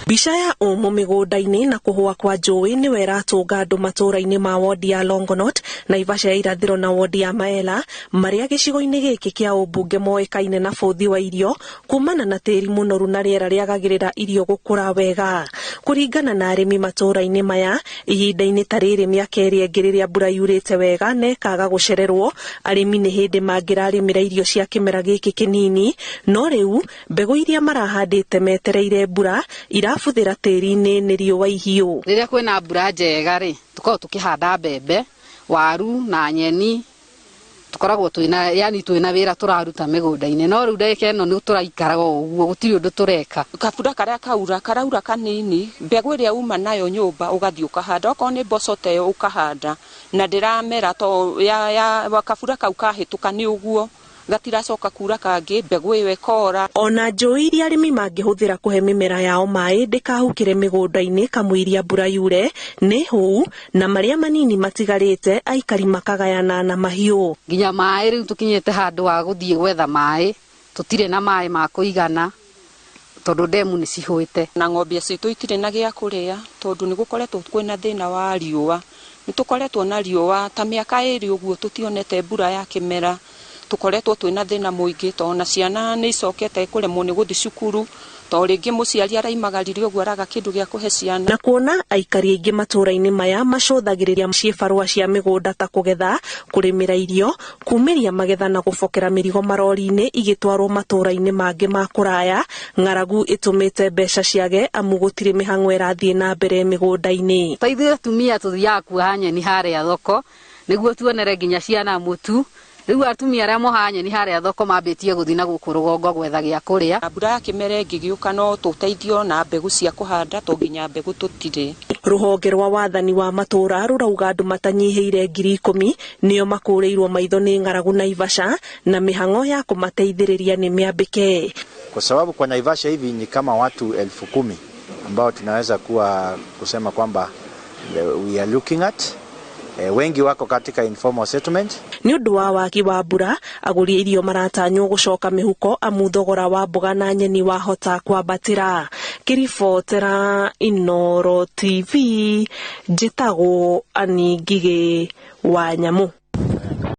Mbica ya ũmũ mĩgũnda-inĩ na kũhũa kwa njũĩ nĩwe ĩratũnga andũ matũũra-inĩ ma wodi ya Longonot, Naivasha ya irathĩro na wodi ya Maela, marĩa gĩcigo-inĩ gĩkĩ kĩa ũmbunge moĩkaine na bũthi wa irio kumana na tĩri mũnoru na rĩera rĩagagĩrĩra irio gũkũra wega. Kũringana na arĩmi matũũra-inĩ maya, ihinda-inĩ ta rĩrĩ mĩaka ĩrĩa ĩngĩ rĩrĩa mbura yurĩte wega na ĩkaga gũcererwo, arĩmi nĩ hĩndĩ mangĩrarĩmĩra irio cia kĩmera gĩkĩ kĩnini, no rĩu mbegũ iria marahandĩte metereire mbura irabuthĩra tĩri-inĩ nĩ riũa ihiũ. Rĩrĩa kwĩna mbura njega rĩ, tũkoragwo tũkĩhanda mbembe, waru na nyeni, tũkoragwo twĩna yani twĩna wĩra tũraruta mĩgũnda-inĩ, no rĩu ndagĩka ĩno nĩ tũraikaraga o ũguo, gũtirĩ ũndũ tũreka. Kabura karĩa kaura karaura kanini, mbegũ ĩrĩa uma nayo nyũmba ũgathiĩ ũkahanda, okorwo nĩ mboco ta ĩyo ũkahanda na ndĩramera to ya kabura kau kahĩtũka nĩ ũguo gatiracoka kura kangĩ, mbegũ ĩyo ĩkora. Ona njũĩ iria arĩmi mangĩhũthĩra kũhe mĩmera yao maĩ ndĩkahukĩre mĩgũnda-inĩ kamũiria mbura yure nĩ hũu, na marĩa manini matigarĩte aikari makagayana na mahiũ. Nginya maĩ rĩu tũkinyĩte handũ ha gũthiĩ gwetha maĩ, tũtirĩ na maĩ ma kũigana tondũ ndemu nĩ cihũĩte. Na ng'ombe citũ itirĩ na gĩa kũrĩa tondũ nĩ gũkoretwo kwĩna thĩna wa riũa. Nĩ tũkoretwo na riũa ta mĩaka ĩrĩ ũguo tũtionete mbura ya kĩmera. Tũkoretwo twĩna thĩna mũingĩ tondũ ona ciana nĩ icokete kũremwo nĩ gũthiĩ cukuru, tondũ rĩngĩ mũciari araimagarire ũguo araga kĩndũ gĩa kũhe ciana. Na kuona aikari aingĩ matũũra-inĩ maya macũthagĩrĩria ciĩbarũa cia mĩgũnda ta kũgetha, kũrĩmĩra irio, kumĩria magetha na gũbokera mĩrigo marori-inĩ igĩtwarwo matũũra-inĩ mangĩ ma kũraya, ng'aragu ĩtũmĩte mbeca ciage amu gũtirĩ mĩhang'o ĩrathiĩ na mbere mĩgũnda-inĩ. Ta ithuĩ atumia tũthiaga kuoha nyeni harĩa thoko nĩguo tuonere nginya ciana mũtu. Rĩu atumia arĩa mohaga nyeni harĩa thoko mambĩtie gũthiĩ na gũkũ rũgongo gwetha gĩa kũrĩa. Mbura ya kĩmera ĩngĩgĩũka no tũteithio na mbegũ cia kũhanda to nginya mbegũ tũtirĩ. Rũhonge rwa wathani wa matũũra rũrauga andũ matanyihĩire 10,000 nĩo makũrĩirwo maitho nĩ ng'aragu Naivasha na mĩhang'o ya kũmateithĩrĩria nĩ mĩambĩke. Kwa sababu kwa Naivasha hivi ni kama watu 10,000 ambao tunaweza kuwa kusema kwamba we are looking at. Wengi wako katika informal settlement. Nĩ ũndũ wa wagi wa mbura, agũri a irio maratanywo gũcoka mĩhuko amu thogora wa mboga na nyeni wahota kwambatĩra. Ngĩribotera Inooro TV, njĩtagwo Annie Ngigĩ wa Nyamũ.